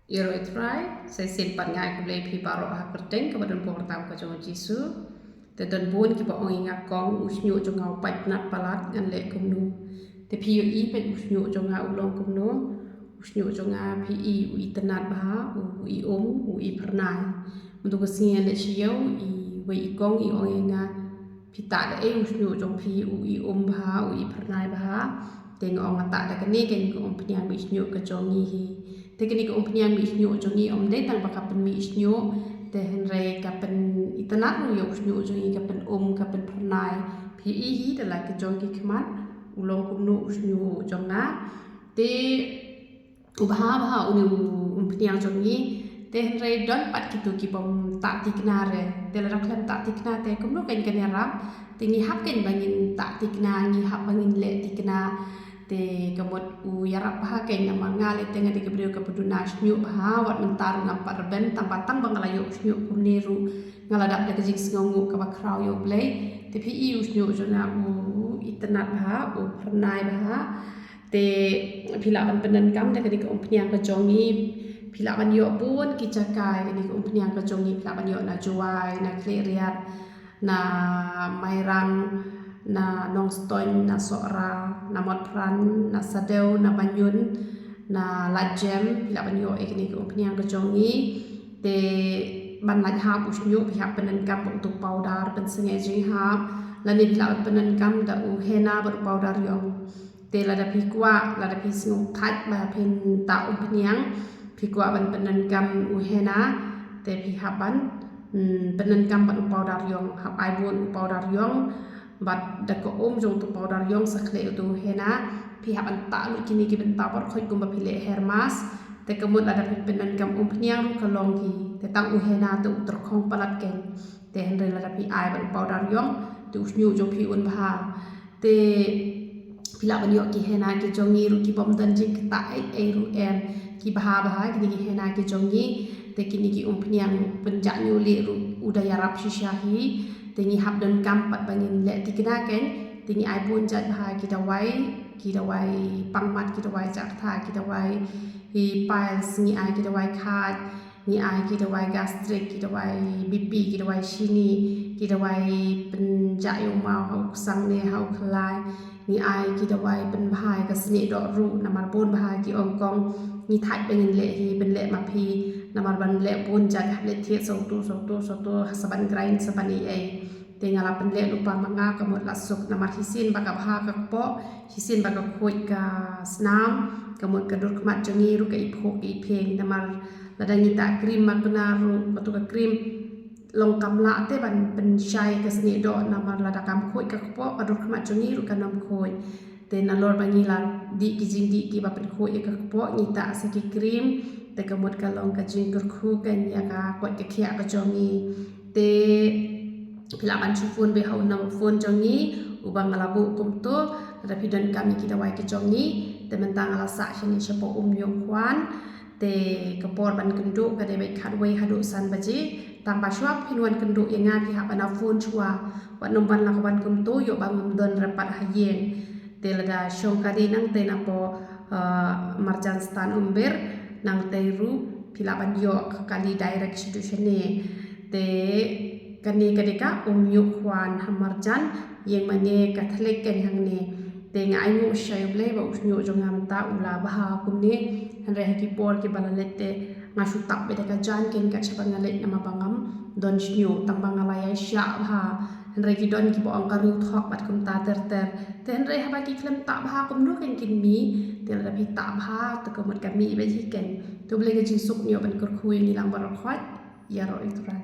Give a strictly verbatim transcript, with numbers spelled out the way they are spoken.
Ïaroh ïa u Trai, sa shisien pat nga ai khublei ïa phi baroh ha ka kyrteng kaba donbor tam ka jong u Jisu. Te don bun kiba ong ïa nga, kong, u shñiuh jong nga u pait tnat palat, ngan leh kumno. Te phi ïohi pat u shñiuh jong nga u long kumno. U shñiuh jong nga phi i u itynnad bha, u i um, u i phyrnai. Mynta ka sngi leh sha ïew, iwei i kong i ong ïa nga, phi tah da ei u shñiuh jong phi, u i um bha, u i phyrnai bha. Te nga ong nga tah da kane ka umphniang mih shñiuh ka jong ngi hi. Te kane ka umphniang mih shñiuh jong ngi ym dei tang ba ka pynmih shñiuh, te hynrei ka pynitynnad ruh ïa u shñiuh jong ngi, ka pynum, ka pynphyrnai. Phi i hi da la ka jong ki khmat, u long kumno u shñiuh jong nga. Te u bha bha une u umphniang jong ngi. Te hynrei don pat kito ki bym tah thikna re. Te lada khlem tah thikna te kumno kan kan ïarap. Te ngi hap kan ba ngin tah thikna, ngi hap ba ngin leh thikna. Te ka mut u ïarap bha kan, namar nga leh te nga dei ka briew kaba duna shñiuh bha, wat mynta ruh ngam pat rben, tang ba tang ba nga la ïoh shñiuh kumne ruh nga la dap da ka jingsngewnguh kaba khraw ïa U Blei. Te phi i u shñiuh jong nga u itynnad bha, u phyrnai bha. Te phi lah ban pyndonkam da kane ka umphniang ka jong ngi. Phi lah ban ïoh bun ki jaka ïa kane ka umphniang ka jong ngi. Phi lah ban ïoh na Jowai, na Khliehriat, na Mairang, na Nongstoiñ, na Sohra, na Motphran, na Sadew, na Banjul, na Laitjem. Phi lah ban ïoh ïa kane ka umphniang ka jong ngi. Te ban lait hap u shñiuh phi hap pyndonkam bad uto u powder pynsngew jinghap. Lane phi lah ban pyndonkam da u henna bad u powder ïong. Te lada phi kwah, lada phi sngewthait ba phin tah umphniang, phi kwah ban pyndonkam u henna, te phi hap ban, mm, pyndonkam bad u powder ïong, hap ai bun u powder ïong, bad da ka um jong uto u powder ïong sa khleh uto u henna, phi hap ban tah lut kine ki bynta baroh khoit kumba phi leh hair mask, te ka mut lada phi pyndonkam umphniang ruh ka long hi, te tang u henna te u tyrkhong palat kan. Te hynrei lada phi ai bad u powder ïong, te u shñiuh jong phi un bha. Te phi lah ban ïoh ki henna ki jong ngi ruh ki bym don jingktah ei ei ruh em. Ki bha bha kine ki henna ki jong ngi. Te kine ki umphniang pynjah ñiuh lieh ruh u da ïarap shisha hi. Te ngi hap donkam pat ba ngin leh thikna kan. Te ngi ai bun jait bha ki dawai, ki dawai pangmat, ki dawai jakhlia, ki dawai hi piles, ngi ai ki dawai khaj. Ngi ai ki dawai gastric, ki dawai B P, ki dawai shini, ki dawai pynjah ïa u maw ha u ksangne, ha u khlai. Ngi ai ki dawai pynbha ïa ka snieh doh ruh, namar bun bha ki ong kong, ngi thait ba ngin leh hi, pynleh ma phi, namar ban leh bun jait hap leh thied sawtu, sawtu, sawtu, sa ban grind, sa ban ei ei. Te nga la pynleh lypa ma nga, ka mut la suk, namar shisien ba ka bha ka kpoh, shisien ba ka khuid ka snam, ka mut ka dur khmat jong ngi ruh ka iphuh ka iphieng, namar lada ngi tah cream ma kane ruh, kato ka cream long kam lah te ban pynshai ka snieh doh, namar lada kam khuid ka kpoh, ka dur khmat jong ngi ruh kan ym khuid. Te nalor ba ngi la dih ki jingdih kiba pynkhuid ïa ka kpoh, ngi tah sa ki cream, te ka mut ka long ka jingkyrkhu kan ïa ka koit ka khiah ka jong ngi. Te phi lah ban shu phone beit ha u number phone jong ngi, uba nga la buh kumto, lada phi donkam ïa ki dawai ki jong ngi, te mynta nga la sah shane shapoh Umïohkhwan, te ka por ban kynduh ka dei beit khatwei haduh san baje, tang ba shuwa phin wan kynduh ïa nga phi hap ban phone shuwa, wat nym wan la ka wan kumto, ïoh ba ngam don re pat ha ïing. Te lada shong kali nangtei napoh, ah, Marjan Stand Umbir, nangtei ruh phi lah ban ïoh ka kali direct shaduh shane. Te kane ka dei ka Umïohkhwan ha Marjan, ïing mane Katholik kan hangne. Te nga ainguh sha U Blei ba u shñiuh jong nga mynta u la bha kumne. Hynrei ha ki por kiba la leit te nga shu tap beit da ka jaiñ kan kat shaba nga leit namar ba ngam don shñiuh, tang ba nga la ïaishah bha. Hynrei ki don kiba ong ka riew thok bad kumta ter ter. Te hynrei haba ki khlem tah bha kumno kan kin mih, te lada phi tah bha te ka mut ka mih beit hi kan. Te U Blei ka jingsuk un ïoh ban kyrkhu ïa ngi lang baroh khoit. Ïaroh ïa U Trai.